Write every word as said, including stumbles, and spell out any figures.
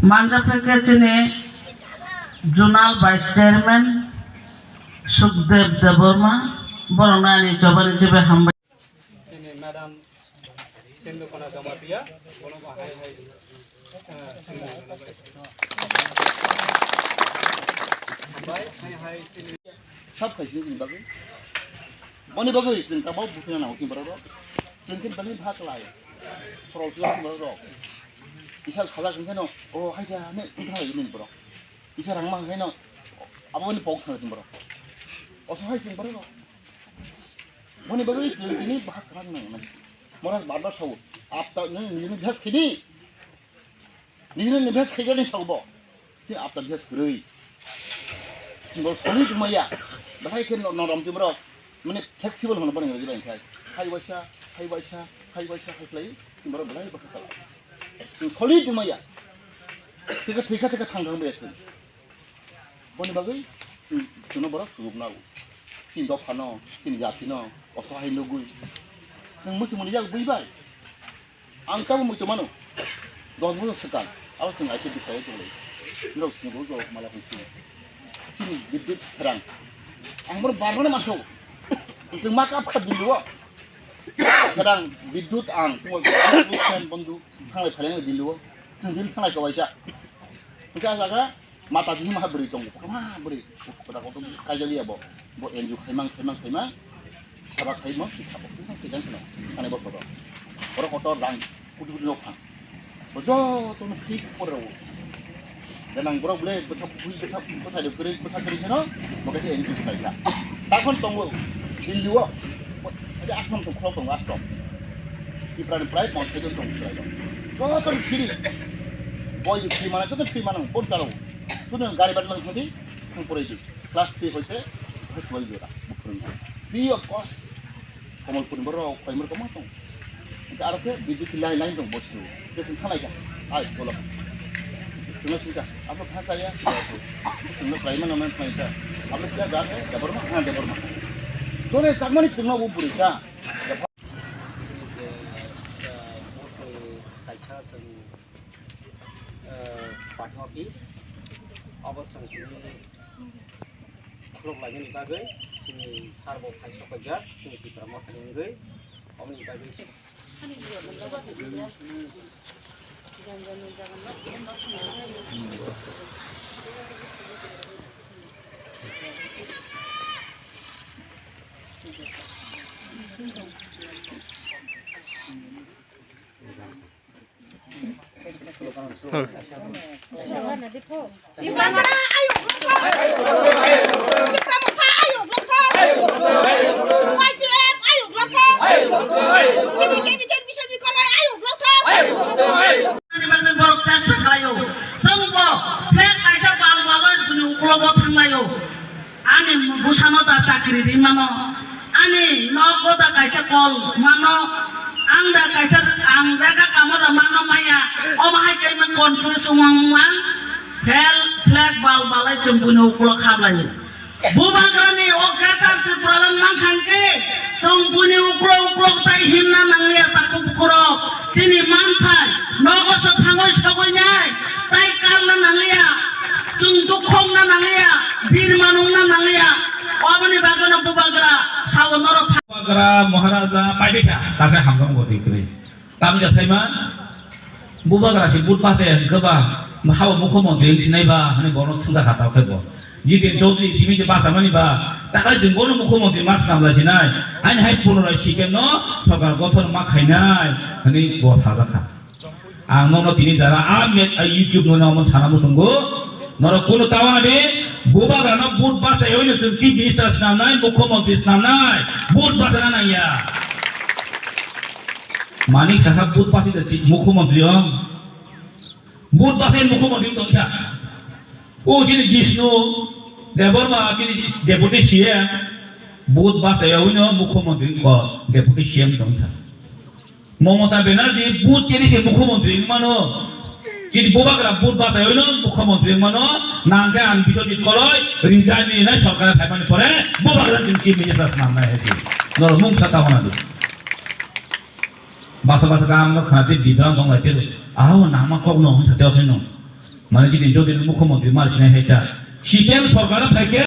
Manja phai khe chini Zonal Vice Chairman Sukdev Debbarma, borokno ani jobani jibai hambai. Chini Madam Sindhu Khona Jamatia, bono bo hai hai, eh, sini hambai, hai hai sini. Sab khai sini bagwi. Boni bagwi chwng tabok bukhina nango chini borok rok. Chwng khe bani bhag lai. Sorol sila chini borok rok. Kisa sajak wngkhe no, o hai khe ne wngkha lai nini borok. Kisa rang mang khe no, abo ni pok thang chini borok. Oso hai chini borok rok. Boni bagwi chwng tini bahai kwrak nang nang. Mora bar bar sao. Apta nang nini bhas khini. Nini nini bhas khigani sao bo. Chini apta bhas kwrwi. Chini bo solid maya. Bahai khe no-, norom chini borok. Mane flexible hono bani ngi bai khai. Hai waisa, hai waisa, hai waisa, hai khlai. Chini borok bahai bahai kala. Chini solid maya. Thika thika thika thang thang bai chini. Boni bagwi chwng, chwngno borok sujuk nago. Chini dophano, chini jatino, osohai nugwi. Chwng muchung mani jak bui bai. Ang tamo muitu mano. Dos bosor swkang, abo chwng aike bwsai tonglai. Norok chini bo jok mala hwn chini. Chini bidyut pherang. Ang bono barmani maso. Chwng ma kap kha Delhi o. Pherang bidyut ang, tungol fan bondu, thanglai phailai Delhi o. Chwng Delhi thanglai kawaisa. Hwnkhe ah jaga Mata jini maha bwrwi tongo, kotorma bwrwi, kotor kotor kaijak ya bo, bo N G O khaimang, khaimang, khaimang, saba khaimang, kisa bo, kisa kisa kheno, thani bo kotor. Oro kotor rang, koti koti nok phang. Bo jotono free pore rwo. Ganang borok bole bwsa bui, bwsa, bwsa de kwrwi, bwsa kwrwi kheno, bo kaisa N G O khaikha. Takhon tongo, Delhi o, bo, bo ashram tong, khulok tongo ashram. Tiprani prai ponchayat tong khlai rok. Joto ni free. Boi free mana, joto free mana, bon chalo. Tuni gari bad lang thangdi, thang porai di. Class three hoite, hoite twelve jora, bo phwrwngdi. Free of cost. Kamalpur ni borok, Koimor kama tong. Hingke aro khe B J P line, line tong bosu. Khe chwng thanglai kha. Ai, bolok. Chwngno swngkha. Abo kha chaya. Chwngno khlai mano, mano khlai kha. Abo khe ga khe, Debbarma, ha, Debbarma. Jone sakmani chwngno bo bwrwi kha. Chini je, eh, bo twi kaisa chwng, eh, party office, obo chwng tini khuluk lainani bagwi chini sir bo phai sok paijak, chini Tipra Motha ni wngwi, oboni bagwi. Ani bagwi borok chesta khlaio. Chwngbo flag kaisa bal balwi bini uklogo thanglaio. Ani bwsano da chakri ri mano. Ani nogo da kaisa kol mano. Ang da kaisa, ang rega kamo da mano maya. Omo hai khe ma confuse wng mang. Fel flag bal balai chwng buino uklok hablaio. Bubagrani o Greater Tipraland mankha hwnkhe chwng buini uklok uklok tai himna nangliya takhuk bukhurok. Chini manthai nogo se thangwi sogwi nai tai kalna nangliya. Chwng dukhokna nangliya, birma nungna nangliya. Oboni bagwino Bubagra sao norok tha- Bubagra Maharaja paibikha, takhe hamjakma bo twi kwrwi. Tamja saima, Bubagra si vote bachaya hwnkhe ba, habo mukhyamantri wng sinai ba, hwnwi bono swngjakha tao khe bo. Jiten Chaudhary simi se bachamani ba, takhe chwng bono mukhyamantri ma swnam lai sinai, ani hai punorai sikemno sorkar gothon ma khainai, hwnwi bo sajakha. Ang nono tini jara a met a YouTube no namo sana muchungo. Norok kunu tawana de, Bubagrano vote bachai oino chwng chief minister swnamnai, mukhyamantri swnamnai, vote bachana nangya. Manik Saha vote bachai da chief mukhyamantri o. Vote bachai mukhyamantri tongkha. O chini Jishnu Debbarma chini deputy C M vote bachai oino mukhyamantri ko deputy C M tongkha. Mamata Banerjee vote chini se mukhyamantri wngmano. Chini Bubagra vote bachai oino mukhyamantri wngmano. Nangkhe ang Biswajit Koloi resign rinai sorkar phaimani pore Bubagra chini chief minister swnamnai hai se. Norok mungsa tamo nadi. Basa basa kaham no khna tei bibang tong lai tei. Aho nangma kok no hwn sa tei okhai no. Mane jini jodi mukhyamantri mar sinai hai ta. C P M sorkar phai khe